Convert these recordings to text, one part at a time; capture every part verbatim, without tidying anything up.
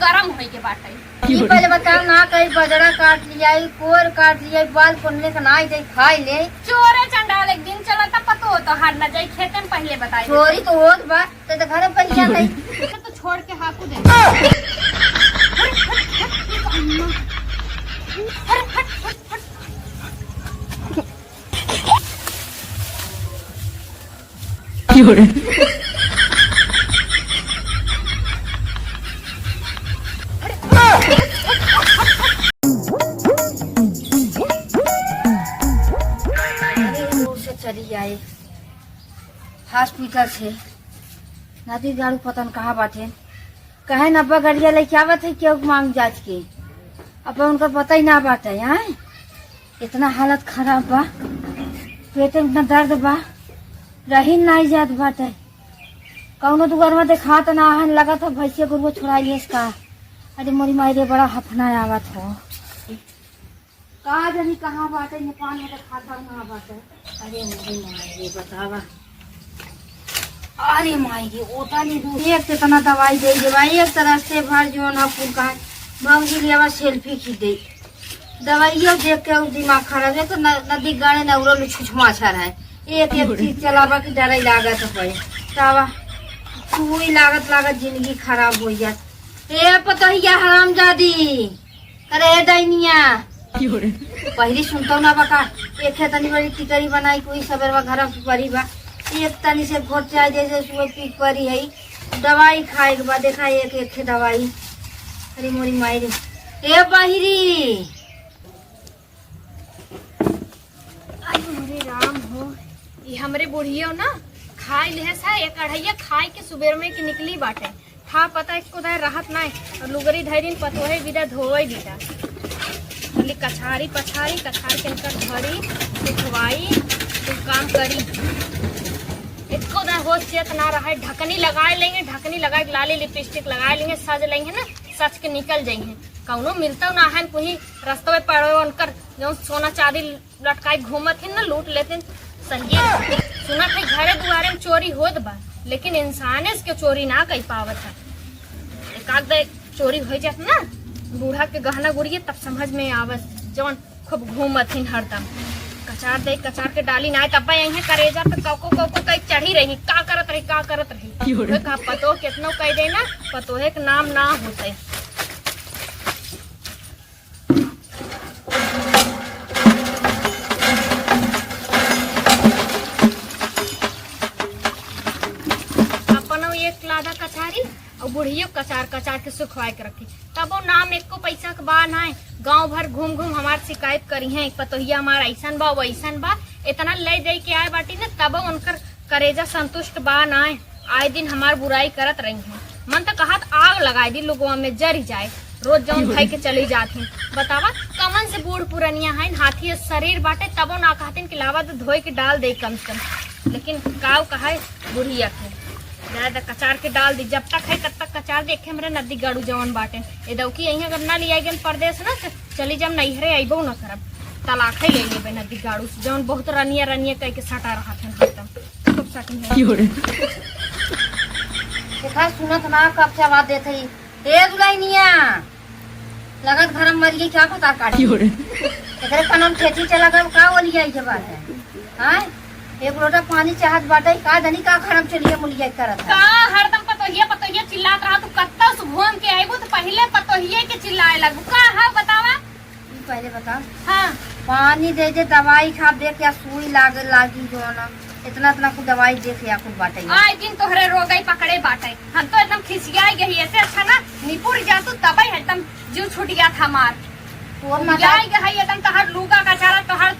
गरम होई के बाटे। ई पहले बताओ ना, कहीं बजड़ा काट लिया, ई कोर काट लिया, ई बाल कोने से ना आई जाई खाई ले। चोरे चंडाल, एक दिन चला था पतो तो हार ना जाई खेते में, पहले बताई दे। चोरी तो होत बा, ते तो घर में पहले आ गई। तो छोड़ के हाकू दे। अरे, दूर से चली आए हॉस्पिटल से। नाती गाड़ू पता न कहाँ बाटे। कहे न अब्बा गड़िया लेके आवत है केहू मांग जाच के। अब उनकर पता ही ना बाटे, हैं? इतना हालत खराब बा, पेट में इतना दर्द बा, रही नाई जात बाटे। कौनो दुआर में देखात ना है, लगत है भैंसिया गोरुआ छोड़ा लियस का। अरे मोरी माई रे, बड़ा हफना आवत हो। का जानी कहाँ बाटे, नेपाल में तो खाता ना बाटे। अरे मोरी माई रे, बतावा। अरे माई रे, ओता नहीं दू। एक तो इतना दवाई दे दे भाई, एक तरह से भर जो ना कुल का। भौजी लेवा सेल्फी खींच दे। दवाइयो देख के उ दिमाग खराब है, तो न-, नदी गाड़े न उड़ल छुछमाछर है। एक एक चीज चलावा के डरे लागत है। तावा सुई लागत लागत जिंदगी खराब हो जात। ए पतोहिया हरामजादी, अरे ए डाइनिया, क्यों रे? पहली सुनतो ना बका। एक है तनी बड़ी टिकरी बनाई, कोई सबेरवा घर में परी बा। एक तनी से घोट चाय जैसे सुबह पी परी है, दवाई खाए के बाद देखा एक एक है दवाई। अरे मोरी माई रे, ए बहिरी। अरे मोरे राम हो, ई हमरे बुढ़ियो ना खाए लेहे सा एक अढ़ैया खाए के सुबेर में के निकली बाटे। था पता एको दाय रहत नाय, और लुगरी धैरिन पतोहे बिदा धोवे बिदा। खाली कछारी पछारी, कछार के इनकर धरी, सुखवाई, कुल काम करी। एको दाय होश चेत ना रहे, ढकनी लगाए लेंगे, ढकनी लगाए के लाली लिपस्टिक लगाए लेंगे, सज लेंगे ना, सज के निकल जाइए। कौनो मिलता ना है, कोई रस्तवे पड़े उनकर जौन सोना चांदी लटकाई घूमत हिन ना, लूट लेतिन। सही है, सुनत है घरे दुआरे में चोरी होत बा, लेकिन इंसाने से के चोरी ना कई पावत है। एक आध बे चोरी हो जात ना बूढ़ा के गहना गुड़िया, तब समझ में आवत, जौन खूब घूमत हिन हरदम। कचार दे, कचार के डाली ना, तब यहीं करेजा पे कौको कौको कई चढ़ी रही, का करत रही, का करत रही। क्यों रे? ओए का पतो केतनो कह दे ना, पतोहे के नाम ना होते। अपनो एक लादा कचारी और बुढ़ियो कचार कचार के सुखवाए के रखी, तबो नाम एको पैसा के बा नाय। गांव भर घूम घूम हमार शिकायत करी हैं, पतोहिया हमार ऐसन बा, वैसन बा। इतना ले दे के आए बाटी न, तबो उनकर करेजा संतुष्ट बा नाय। आए दिन हमार बुराई करत रही हैं। मन तो कहत आग लगाई दी, लोगवा में जरी जाए। रोज जौन खाई के चली जात हैं। बतावा, कमन से बूढ़ पुरनिया हैं, हाथी शरीर बाटे, तबो ना कहतिन कि लावा तो धोए के डाल दे कम से कम। लेकिन काव कहे बुढ़िया के, ज्यादा कचार के डाल दी, जब तक है तब तक कचार दे। एक हमरे नदी गाड़ू जवन बाटे, ए दौकी यहीं अगर ना लिया गन परदेस ना, तो चली जब नैहरे अइबो ना करब। तलाक है ले लेबे नदी गाड़ू से, जवन बहुत रनिया रनिया कह के सटा रहत हैं हरदम। खूब सटी है। क्यों रे? देखा, सुनत ना, कब से आवाज देत है। ए दुल्हनिया, लगत घर में मर गई, क्या पता काटी। क्यों रे? एकरे कनम खेती चला गल, का ओलिया के बात है? हाँ? एक लोटा पानी चाहत बाटे, का जानी का घर में चलिए मुलिया करत है। का हरदम पतोहिया, पतोहिया चिल्लात रहा, तू कत्ता से घूम के आइबू, तो पहले पतोहिया के चिल्लाए लगबू। का है बतावा? ई पहले बता। हाँ। पानी दे दे, दवाई खा, देख या सुई लाग, लागी जो ना, इतना, इतना कुछ दवाई देख या कुछ बाटे। आए दिन तोहरे रोगई पकड़े बाटे, हम तो एकदम खिसियाई गई। ऐसे अच्छा ना निपुर जा तू, तबई एकदम जीव छूट गया था हमार। वो मजा खिसियाई गई एकदम, तोहर लूगा का चारा, तोहर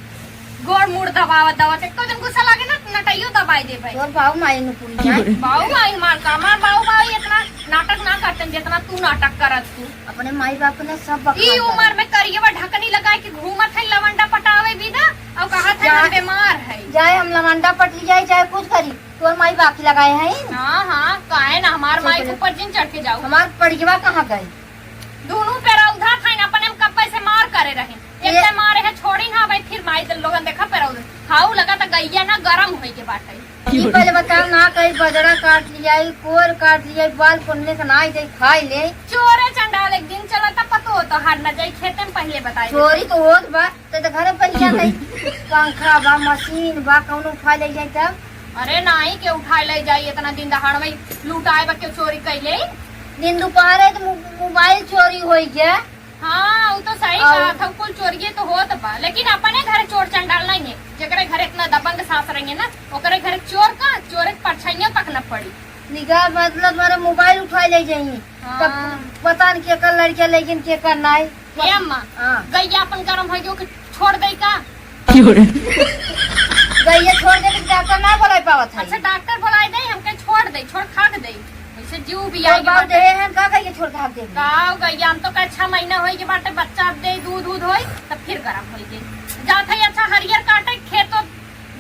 गोड़ मुड़ दबावत दबावत, एक तो जन गुस्सा लागे ना, नटैयो दबाई देबे। तोर बाऊ माई निपुर जाए। बाऊ माई हमार का, हमार बाऊ माई इतना नाटक ना करते जितना तू नाटक करत तू। अपने माई बाप ने सब बखान ई करे। उम्र में करिएवा ढकनी लगाए के घूमत है, लवंडा पटावे भी ना, और कहत है जा-, हम बीमार है। जाए हम लवंडा पट ली जाए, चाहे कुछ करी, तोर माई बाप की लगाए हैं। हाँ, हाँ, काहे ना हमार चुप माई के रह। ऊपर जिन चढ़ के जाओ। हमार पड़ियवा कहाँ गए? दोनों पे रौधा था ना, अपने में कब्बे से मार करे रहे। एक ये से मारे है छोड़ी ना भाई, फिर माई दल लोगन देखा पे रौधा। हाउ लगा तो गैया ना गरम होई के बाटे। ई पहले बताओ ना, कहीं बजड़ा काट लिया, ई कोर काट लिया, ई बाल कोने से ना आई जाई खाई ले। चोरे चंडाल। तो तोहार न जाई खेते में, पहिले बताई। चोरी तो होत बा, त, त घरे पहिले जात है। पंखा बा, मशीन बा, कौनो उठा ले जाई तब। अरे नाई के उठा ले जाई, इतना दिन दहाड़ में लुटाए बा, केहू चोरी कैले। दिन दोपहर है तो मो-, मोबाइल चोरी होई गया। हाँ, उ तो सही और बात है, कुल चोरिये तो होत बा, लेकिन अपने घर चोर चंडाल नहीं है, जेकरे घर इतना दबंग सास रही है ना, ओकरे घर चोर का, चोर के परछाइयों तक न पड़ी। निगाह मतलब हमारा मोबाइल उठा ले जाई, हाँ। तब पता नहीं केकर लड़किया लेकिन केकर नाई। ए अम्मा, हाँ। गैया अपन गरम है जो कि छोड़ दे का? क्यों रे? गैया छोड़ दे तो डॉक्टर ना बोला पावत है। अच्छा, डॉक्टर बोलाए दे, हमके छोड़ दे, छोड़ खा के दे। वैसे जीव भी और आई बाप बाटे। दे हैं, का गैया छोड़ के हाथ दे? का गैया, हम तो का छह महीना होई के बाटे, बच्चा अब दे, दूध, दूध होई, तब फिर गरम होई दे। जात है अच्छा हरियर काटे, खेत तो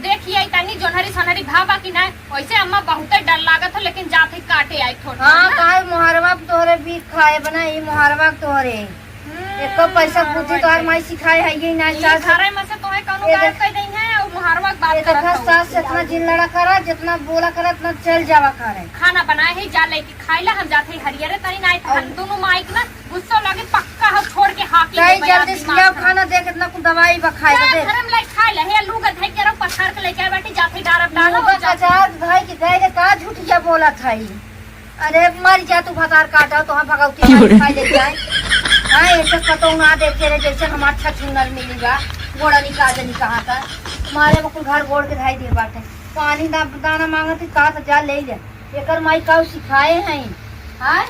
देखिए तनी जोनहरी सोनहरी भा बा कि ना। वैसे अम्मा बहुते डर लागत हो, लेकिन जात है काटे आई थोड़ा हाँ, ना। काहे मोहरवा के तोहरे बीख खाए बना, ई मोहरवा के तोहरे। हम्म, एको पैसा बुद्धि तोहर माई सिखाए है ये ना, ई सास। घरे में से तोहे कौनो ये गायब देख, कर देई है, और मोहरवा के बात ये करत देखा, हऊ। सास से इतना जिन लड़ा करा, जितना बोला करा, इतना चल जावा करे। खाना बनाए है, जा लेके खाइला, हम जात है हरियरे तनी ना, और हम दोनों माई के ना गुस्सा लगे, पक्का हम छोड़ के हाकी ताई देबे, जल्दी से दिमाग लाओ खराब। खाना दे, कितना कुल दवाई बा खाए जा दे। घर में लाइके खा ले, हे लूगा धई के रहो, पछाड़ के लेके आए बाटी, जात है डारब डालो, लूगा जात है। पछाड़ धई के गए रे, का झूठिया बोलत है? अरे मर जा तू भतार काटा, तो हम भगवती क्यों रे? खाए ले जाए। हाँ, ऐसे कतौ ना देखे रे, जैसे हमार छछूनर मिली बा, गोड़ा निकाल देनी कहाँ का। मारे में कुल घर गोड़ के धाई दिए बाटे। पानी दा-, दाना मांगत ही, कहा तो जा ले ले। एकर माई काऊ सिखाए हैं? हाँ?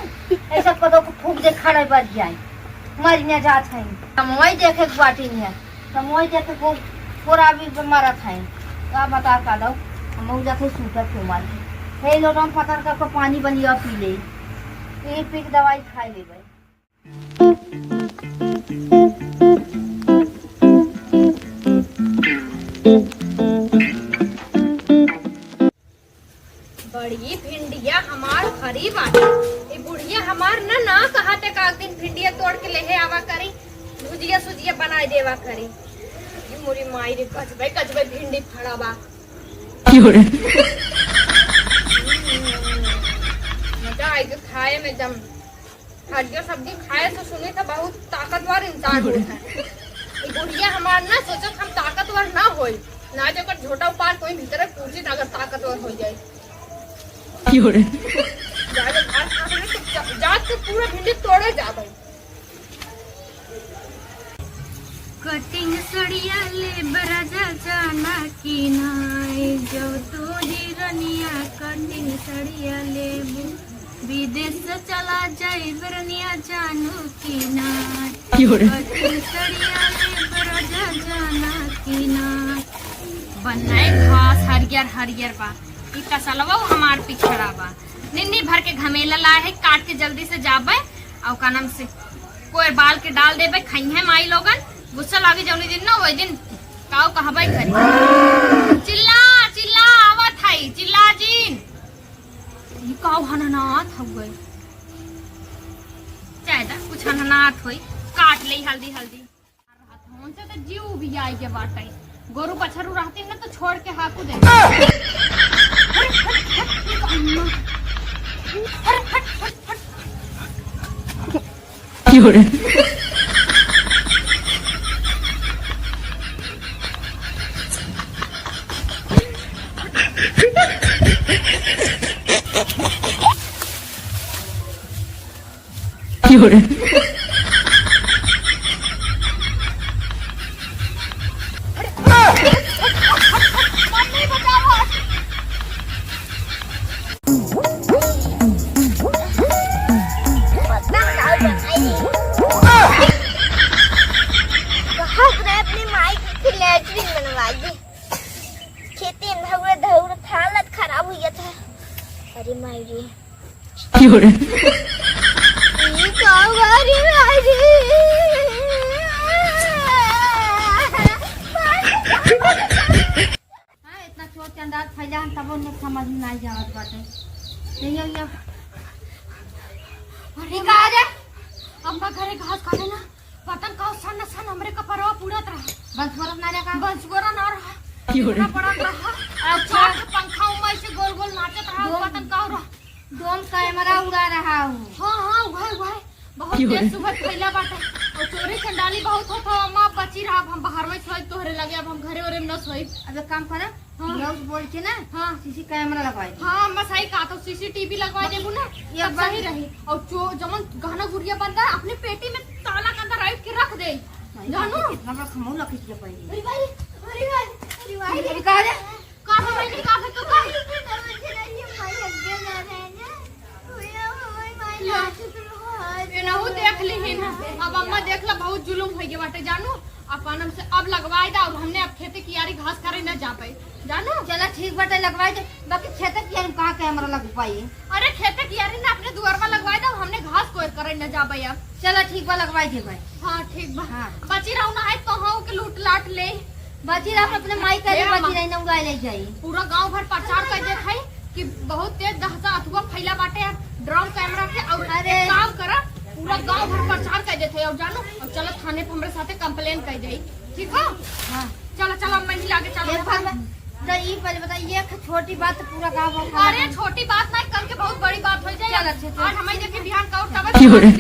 ऐसा कतौ को फूंक दे खड़े बच जाए। मर में जात हैं। हम वही देखे के बाटी में। त मोई देख के गो-, गोरा भी मरत है। का बता का दो, हम उ जाते सूतत के मार के। हे लोटन पतर का को पानी बनिया पी ले। पी, पी के दवाई खा लेबे। बड़ी भिंडिया हमार फरी बाटे। ई बुढ़िया हमार ना, ना कहत एक आध दिन भिंडिया तोड़ के लेहे आवा करी, भुजिया सुजिया बनाए देवा करी। ई मोरी माई रे, गजबे गजबे भिंडी फड़ा बा। क्यों रे? मजा आई के खाए में जम। हरियर सब्जी खाए से सुनी था बहुत ताकतवर इंसान होत है। ई बुढ़िया हमार ना सोचत हम ताकतवर ना होई, ना जेकर झोटा उपार कोई भीतर कूची अगर ताकतवर हो जाए। क्यों रे? जाए भात खा के चुपचाप, जात के पूरा भिंडी तोड़े जाबे। कटिंग सड़िया लेब राजा जाना कि नाई, जब तू ही रनिया कटिंग सड़िया लेबू, विदेश चला जाइब रनिया जानू कि नाई। क्यों रे? कटिंग सड़िया लेब राजा जाना कि नाई। बनाए घास हरियर हरियर बा, ई तसलवा हमार पिछड़ा बा। निन्नी भर के घमेला लाए है, काट के जल्दी से जाबे, और का नाम से कोई बाल के डाल देबे, खइहे माई लोगन, गुस्सा लागी जौनी दिन ना, वही दिन काऊ कहबे करी। चिल्ला, चिल्ला, आवत हई, चिल्ला जिन। ई काऊ हनहनात हउए। चाहे दा, कुछ हनहनात होई, काट लेई हल्दी, हल्दी। रहत हवन से तो जीव भी आई के बाटे। गोरू बछरू रहती न तो छोड़ के हाकू दे। अरे हट, हट, हट। क्यों रे? क्यों रे? कहाँ से अपनी माई की फिर लैट्रिन बनवा दी। खेती में धौरे धौरे हालत खराब हुई था। अरे माई रे। क्यों रे? ई का हुआ रे माई रे? हाँ, इतना चोर चंडाल फैला हन, तबो उन्हें समझ में नाई जावत बाटे। ये, ये, ये। अरे का रे? अम्मा घरे घास काटे ना, पतन का सन सन हमरे कपरवा पूरत रहा। बंसगोरा ना रहा? बंसगोरा ना रहा। क्यों रे? इतना बड़ा रहा। अच्छा। चार ठो पंखा उम्मा ऐसे गोल गोल नाचत रहा, डोम, पतन का रहा। डोम कैमरा उड़ा रहा हो। हाँ, हाँ, वही, वही। बहुत ये सुबह खैला बाटे। और चोरी चंडाली बहुत होत हो अम्मा, अब बची रहा, अब हम बाहर में सोई तोहरे लगे, अब हम घरे ओरे में न सोई। अब एक काम करा, हाँ। ब्लाउज बोल के ना, हाँ। सीसी कैमरा लगवाई दे। हाँ, अम्मा सही कहा, तो सीसीटीवी लगवा देबू ना, ये तब बात सही रही। और जो जमन गहना गुड़िया बंदा अपने पेटी में ताला के अंदर राइट के रख दे, भाई, जानू? इतना बड़ा खमौला खींच के पहले। अरे भाई, अरे भाई, अरे भाई, अरे कहाँ रे? का हो भाई, का हो, तू का? एनहू देख ली ही ना। अब अम्मा देख ला, बहुत जुलुम होइ गए बाटे जानू। अपन हमसे अब लगवाए दा, और हमने अब खेते कियारी घास करे न जा पाए जानू। चला ठीक बाटे, लगवाए दे, बाकी खेते कियारी में कहाँ कैमरा लग पाई? अरे खेते कियारी ना अपने दुआरवा लगवाए दा, हमने घास कोयर करे न जा पाए अब। चला ठीक बा, लगवाए दे भाई। हाँ ठीक बा। हाँ। बची रहू ना है तो हाँ के लूट लाट ले। बची रहू अपने माई का हे बची अम्मा। रही ना उड़ाए ले जाई। पूरा गांव भर प्रचार कर देत है कि बहुत तेज दहशत अथुआ फैला बाटे ड्रोन कैमरा के। और अरे। एक काम करा, पूरा गांव भर प्रचार कर देत है और जानो, और चलो थाने पे हमरे साथे कंप्लेन कर जाई, ठीक हो? हाँ। चलो चलो, अम्मा ही लागे चलो। ये बात, तो ये पहले बताइए, एक छोटी बात पूरा गांव भर अरे छोटी बात ना, कल के बहुत बड़ी बात हो जाए। चल, अच्छा, चल। आज हमारी देखिए बिहान का और तब क्यों रे?